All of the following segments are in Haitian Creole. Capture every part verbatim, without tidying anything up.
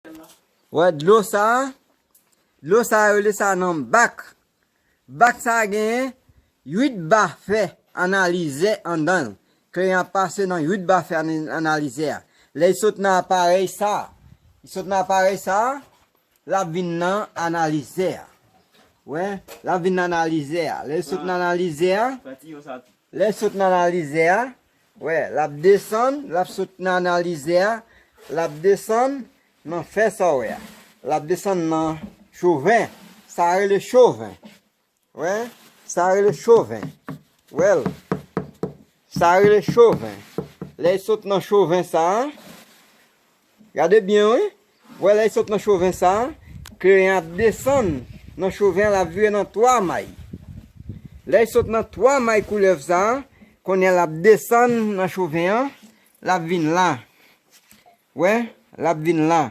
Wè, dlo sa, dlo sa yo rele sa nan bak. Bak sa genyen uit ba fè analizè anndan l. Kleyan ap pase nan uit ba fè ani-, analizè a. Lè l sot nan aparèy sa, l sot nan aparèy sa, l ap vin nan analizè a. Wè, l ap vin nan analizè a. Lè l sot nan analizè a, lè l sot nan analizè a, wè, l ap desann, l ap sot nan analizè a, l ap desann nan fè sa w wè a. L ap desann nan choven. Sa rele choven. Wè, sa rele choven. Wè l. Sa rele choven. Lè l sot nan choven sa a, gade byen, wi. Wè, lè l sot nan choven sa a, kleyan ap desann nan choven an, l ap vire nan twa may. Lè l sot nan twa may koulèv sa a, kounye a l ap desann nan choven an, l ap vin la. Wè, l ap vin la.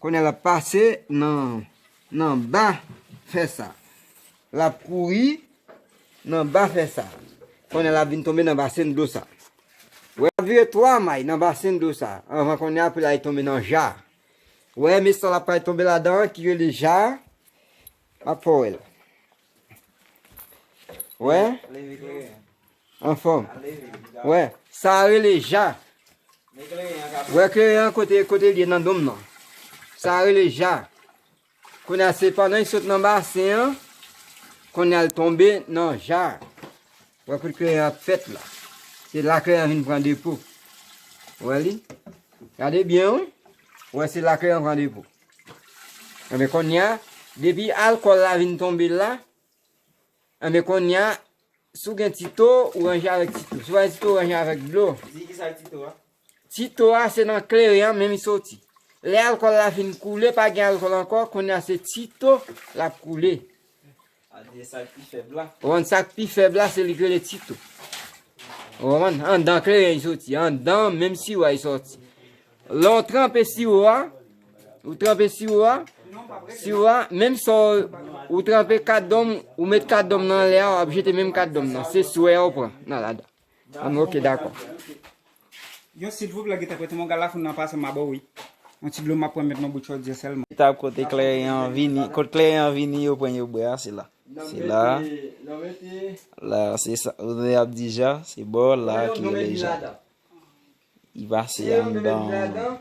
Kounye a l ap pase nan, nan ba fè sa. L ap kouri nan ba fè sa. Kounye a l ap vin tonbe nan basen dlo sa. Wè, l ap vire twa may nan basen dlo sa. Anvan kounye a pou l al tonbe nan ja. Wè, men sa l ap pral tonbe ladan an ki rele ja. M ap fè w wè l. Wè? Anfòm. Wè, sa rele ja. Wè, kleyan an kote, kote l ye nan donm nan. Sa rele ja. Kounye a se pandan l sot nan basen an, kounye a l tonbe nan ja. Wè kote kleyan an ap fèt la. Se la kleyan an vin pran depo. Wè li? Gade byen, wi. Wè, se la kleyan an pran depo. Enben, kounye a, depi alkòl la vin tonbe la, enben, kounye a, si w gen tito, ou ranje avèk tito. Si w pa gen tito, ou ranje avèk dlo. Di ki sa tito a? Tito a, se nan kleyan an menm li soti. Lè alkòl la fin koule, pa gen alkòl ankò, kounye a se tito l ap koule. A di sa k pi fèb la. Ou konprann, sa k pi fèb la, se li k rele tito. Ou konprann? Anndan kleyan an li soti, anndan menm siwo a li soti. Lè w tranpe siwo a, ou tranpe siwo a, siwo a, menm sa w, ou tranpe kat donm, ou met kat donm nan anlè a, w ap jete menm kat donm nan. Se swè a w pran nan ladan. An, ok, dakò. Yo, silvouplè, gentan prete m yon galafoun nan pase m a ba w, wi. Yon ti dlo m ap pran met nan bout chodyè sèlman. Eta kote kleyan an vini, kote kleyan an vini, yo pran yo bwè a, se la. Se la. La, se sa, ou ap di ja, se bò la ki rele ja. Li pase anndan.